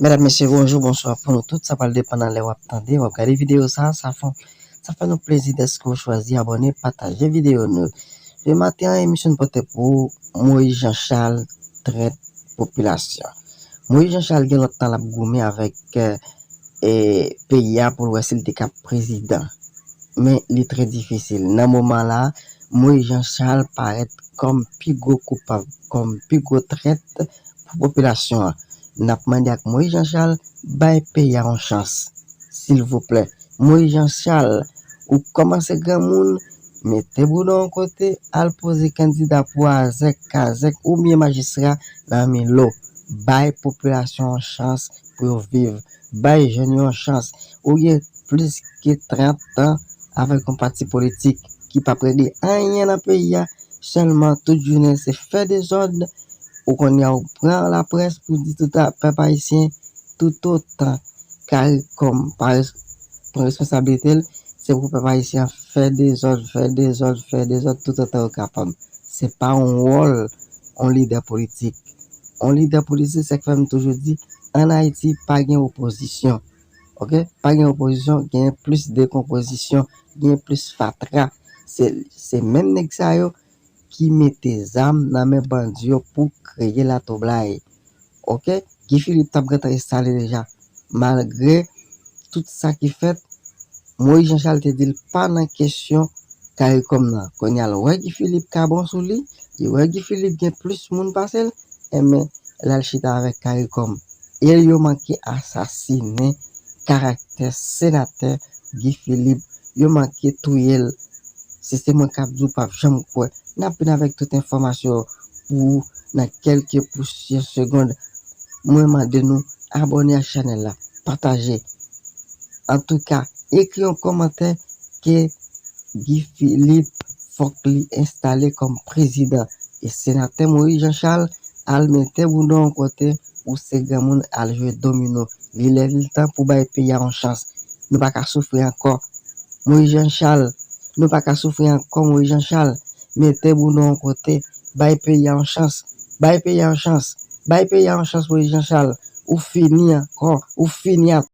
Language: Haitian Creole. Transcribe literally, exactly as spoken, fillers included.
Medam, mesye, bonjou, bonswa pou nou tout. Sa pral depann nan lè w ap tande, w ap gade videyo sa. Sa fè, sa fè nou plezi dèske w chwazi abòne, pataje videyo nou. Jodi maten an, emisyon n pote pou Moïse Jean Charles, trèt popilasyon. Moïse Jean Charles gen lontan l ap goumen avèk e, peyi a pou l wè si l te ka prezidan. Men li trè difisil. Nan moman la, Moïse Jean Charles parèt kòm pi gwo koupab, kòm pi gwo trèt pou popilasyon an. N ap mande ak Moïse Jean Charles bay peyi a yon chans. Silvouplè, Moïse Jean Charles, ou kòmanse granmoun, mete bouda yon kote, al poze kandida pou azèk, kazèk oubyen majistra nan Milo. Bay popilasyon an chans pou yo viv. Bay jèn yo yon chans. Ou gen plis ke trant tan avèk yon pati politik ki p ap regle anyen nan peyi a. Sèlman tout jounen se fè dezòd. Ou kounye a ou pran laprès pou di tout a pèp ayisyen toutotan Caricom pa res- pran responsablite l, se pou pèp ayisyen an fè dezòd, fè dezòd, fè dezòd toutotan yo kapab. Se pa yon wòl yon lidè politik. Yon lidè politik, se k fè m toujou di, ann Ayiti pa gen opozisyon. Oke? Pa gen opozisyon, gen plis dekonpozisyon, gen plis fatra. Se, se menm nèg sa yo ki mete zam nan men bandi yo pou kreye latwoublay. Oke? Guy Philippe t ap gentan enstale deja. Malgre tout sa ki fèt, Moïse Jean Charles te di l pa nan kesyon Caricom nan. Kounye a l wè Guy Philippe ka bon sou li, li wè Guy Philippe gen plis moun pase l, enben l al chita avèk Caricom. E yo manke asasinen karaktè senatè Guy Philippe, yo manke touye l. Si se mwen k ap di w, p ap janm kwè. N ap vin avèk tout enfòmasyon yo pou ou nan kèlke pousyè segonn. Mwen mande nou abòne ak chanèl la, pataje. Antouka, ekri yon kòmantè ke Guy Philippe fòk li enstale kòm prezidan. E senatè Moïse Jean Charles al mete bouda w yon kote, ou se granmoun, al jwe domino. Li lè li tan pou bay peyi a yon chans. Nou pa ka soufri ankò. Moïse Jean Charles, nou pa ka soufri ankò, Moïse Jean Charles. Mete bouda w yon kote, bay peyi a yon chans. Bay peyi a yon chans. Bay peyi a yon chans, Moïse Jean Charles. Ou fini ankò. Ou fini ak